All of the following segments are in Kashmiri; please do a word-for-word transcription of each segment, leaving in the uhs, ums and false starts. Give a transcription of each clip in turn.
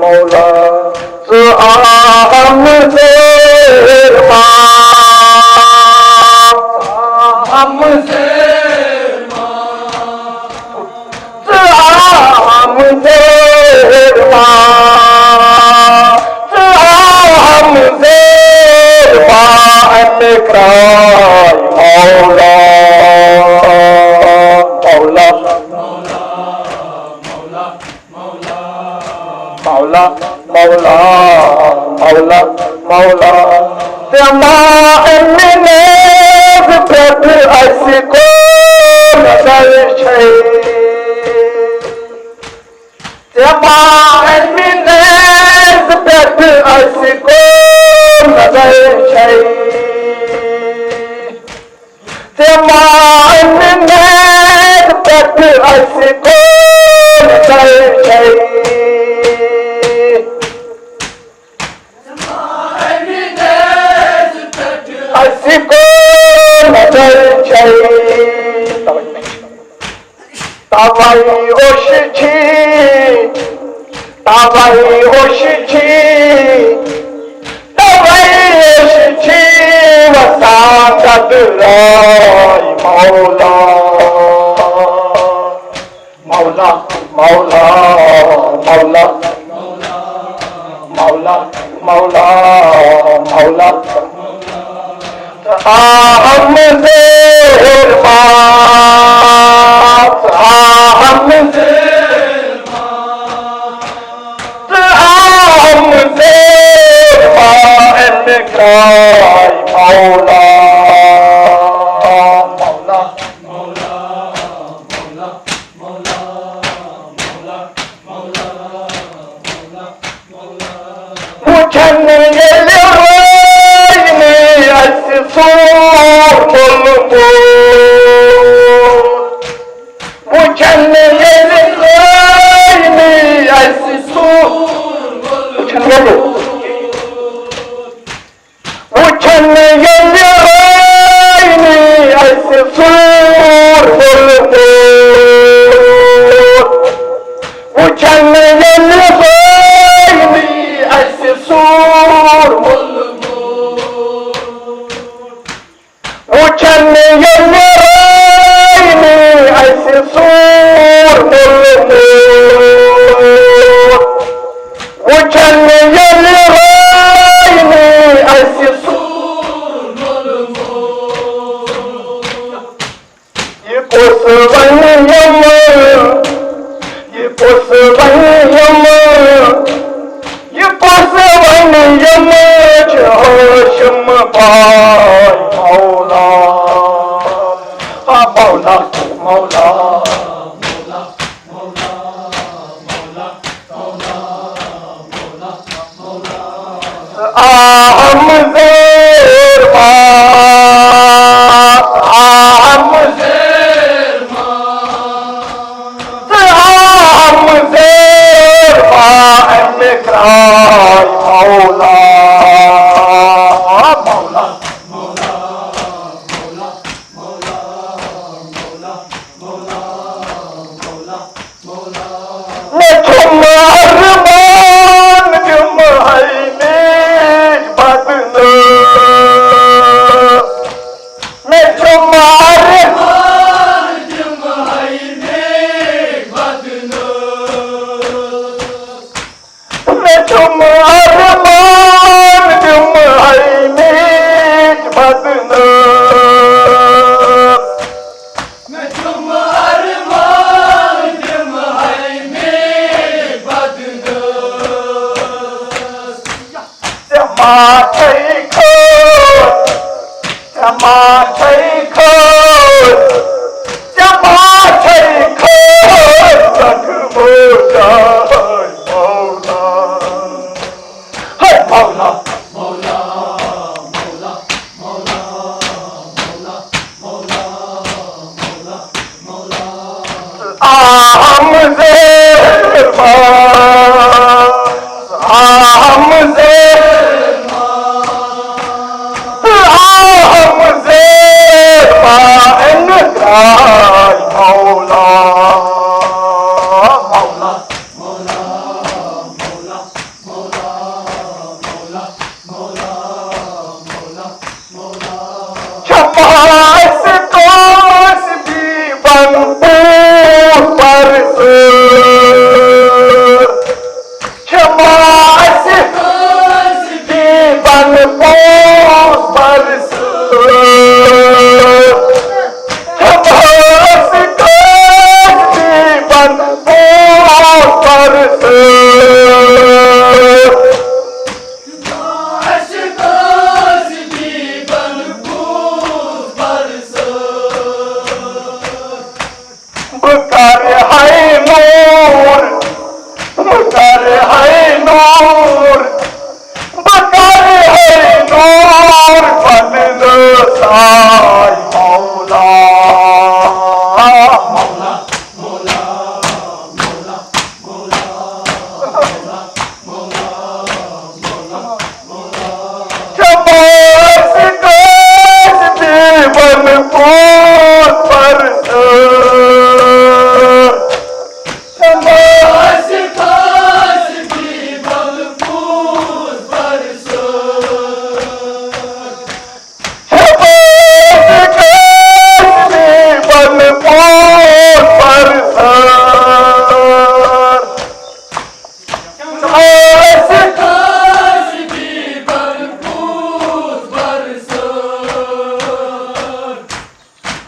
مولا، ژٕ آمہٕ زیر ما، ژٕ آمہٕ زیر ما، ژٕ آمہٕ زیر ما، ژٕ آمہٕ زیر ما، اَمہِ کرٛاے مولا، مولا۔ مولا، مولا، مولا، مولا۔ ژےٚ ما اَمہِ نیز پٮ۪ٹھ اَسہِ کُن نظر چھے؟ ژےٚ ما اَمہِ نیز پٮ۪ٹھ اَسہِ کُن نظر چھے؟ ژےٚ ما اَمہِ نیز پٮ۪ٹھ اَسہِ کُن نظر چھے؟ اَسہِ کُن نظر چھے؟ تَوَے اوٚش چھی، تَوَے اوٚش چھی، تَوَے اوٚش چھی وَسان قدرے مولا۔ مولا، مولا، مولا، مولا، مولا، مولا۔ آہم زیر ما، آہم زیر ما، آہم زیر ما، اَمہِ کرٛاے مولا، مولا، مولا، مولا، مولا، مولا، مولا۔ وُچھن ییٚلہِ رٲیِنٕے اَسہِ سوٗر مُلکُن۔ وُچھن ییٚلہِ رٲیِنٕے اَسہِ سوٗر، وُچھن ییٚلہِ، وُچھن ییٚلہِ رٲیِنٕے اَسہِ سوٗر مُلکُن۔ وُچھن ییٚلہِ رٲیِنٕے اَسہِ سوٗر مُلکُن۔ وُچھن ییٚلہِ رٲیِنٕے اَسہِ سوٗر مُلکُن۔ وُچھن ییٚلہِ رٲیِنٕے اَسہِ سوٗر مُلکُن۔ یہِ کُس وَنہِ یِمہٕ، یہِ کُس وَنہِ یِمہٕ، یہِ کُس وَنہِ یِمہٕ چھِ ہاشِم باے مولا۔ آ مولا، مولا، مولا، مولا، مولا، مولا۔ آہم زیر ما، آہم زیر ما، آہم زیر ما، اَمہِ کرٛاے مولا، مولا، مولا، مولا، مولا، مولا، مولا، مولا۔ مےٚ چھُم ارمان تِم ہاے میٲنۍ بدنٲم۔ مےٚ چھُم ارمان تِم ہاے میٲنۍ بدنٲم۔ مےٚ چھُم ارمان تِم ہاے میٲنۍ بدنٲم۔ مےٚ چھُم ارمان تِم ہاے میٲنۍ بدنٲم۔ ژےٚ ما چھے خٲر، ژےٚ ما چھے خٲر، ژےٚ ما چھے خٲر، زخمو جاے مولا۔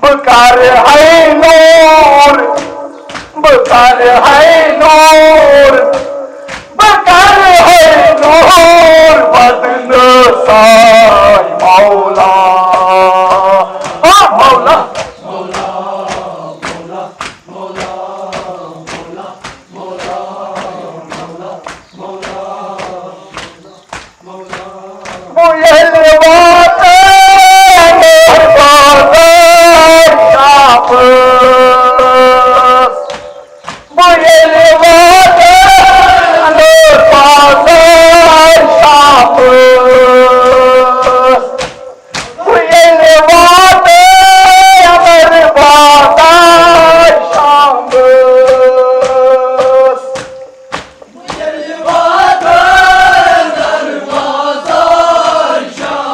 بہٕ کرٕ ہے نوٗر، بہٕ کرٕ ہے نوٗر، بہٕ کرٕ ہے نوٗر بدنہٕ ساے مولا۔ آ مولا۔ بہٕ ییٚلہِ واتہٕ بازار شاپس، بہٕ ییٚلہِ واتہٕ بازار شاپس، بہٕ ییٚلہِ واتہٕ بازار شاپس۔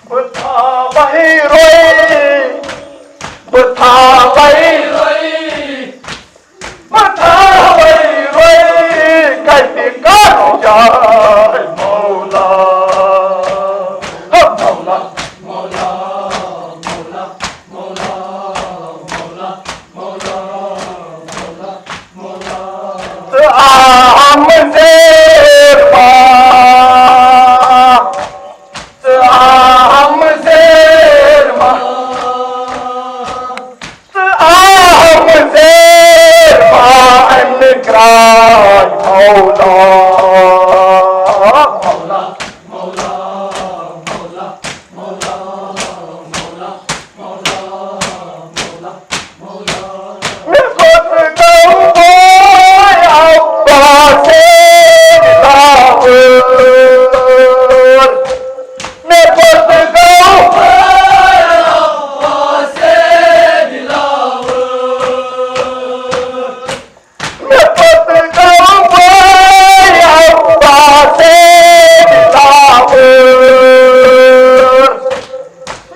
بہٕ تھاوَے رۄے، بہٕ تھاوَے رۄے، بہٕ تھاوَے رۄے، کَتہِ کَرٕ جاے مولا؟ ہو مولا، مولا، مولا، مولا، مولا، مولا، مولا، مولا۔ ژٕ آہم زیر ما، ژٕ آہم زیر ما، ژٕ آہم زیر ما، اَمہِ کرٛاے مولا، مولا۔ مےٚ کوٚت گوٚو بوے عباسے دلاور؟ مےٚ کوٚت گوٚو بوے عباسے دلاور؟ مےٚ کوٚت گوٚو بوے عباسے دلاور؟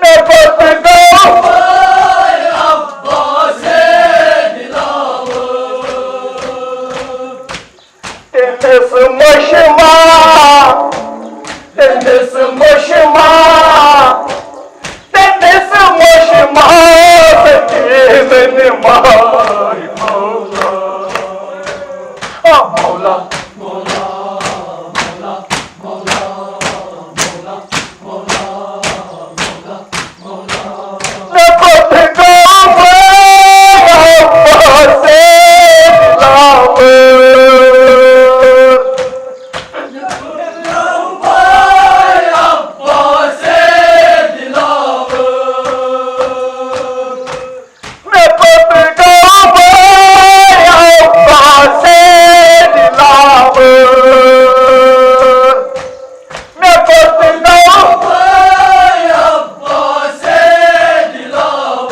مےٚ کوٚت گوٚو بوے عباسے دلاور؟ تٔمِس مٔشما، تٔمِس مٔشما، تٔمِس مٔشما سکیٖنہٕ نِماے مولا۔ آ مولا، مولا، مولا، مولا، مولا، مولا، مولا، مولا۔ مےٚ کوٚت گوٚو بوے عباسے دلاور؟ مےٚ کوٚت گوٚو بوے عباسے دلاور؟ مےٚ کوٚت گوٚو بوے عباسے دلاور؟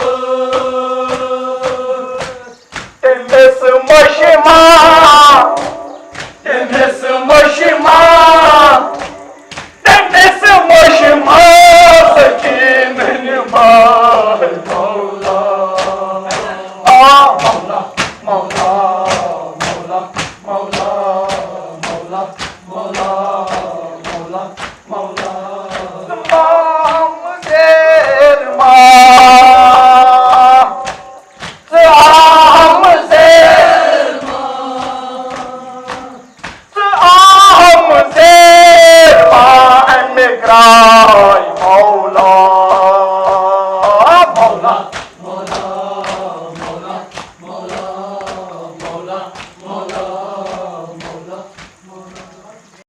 تٔمِس مٔشما، تٔمِس مٔشما، تٔمِس مٔشما سکیٖنہٕ نِماے مولا۔ آ مولا، مولا، مولا، مولا، مولا، مولا، مولا، مولا۔ تمام دیر ما ژٕ آہم زیر ما، ژٕ آہم زیر ما، اَمہِ گرٛاے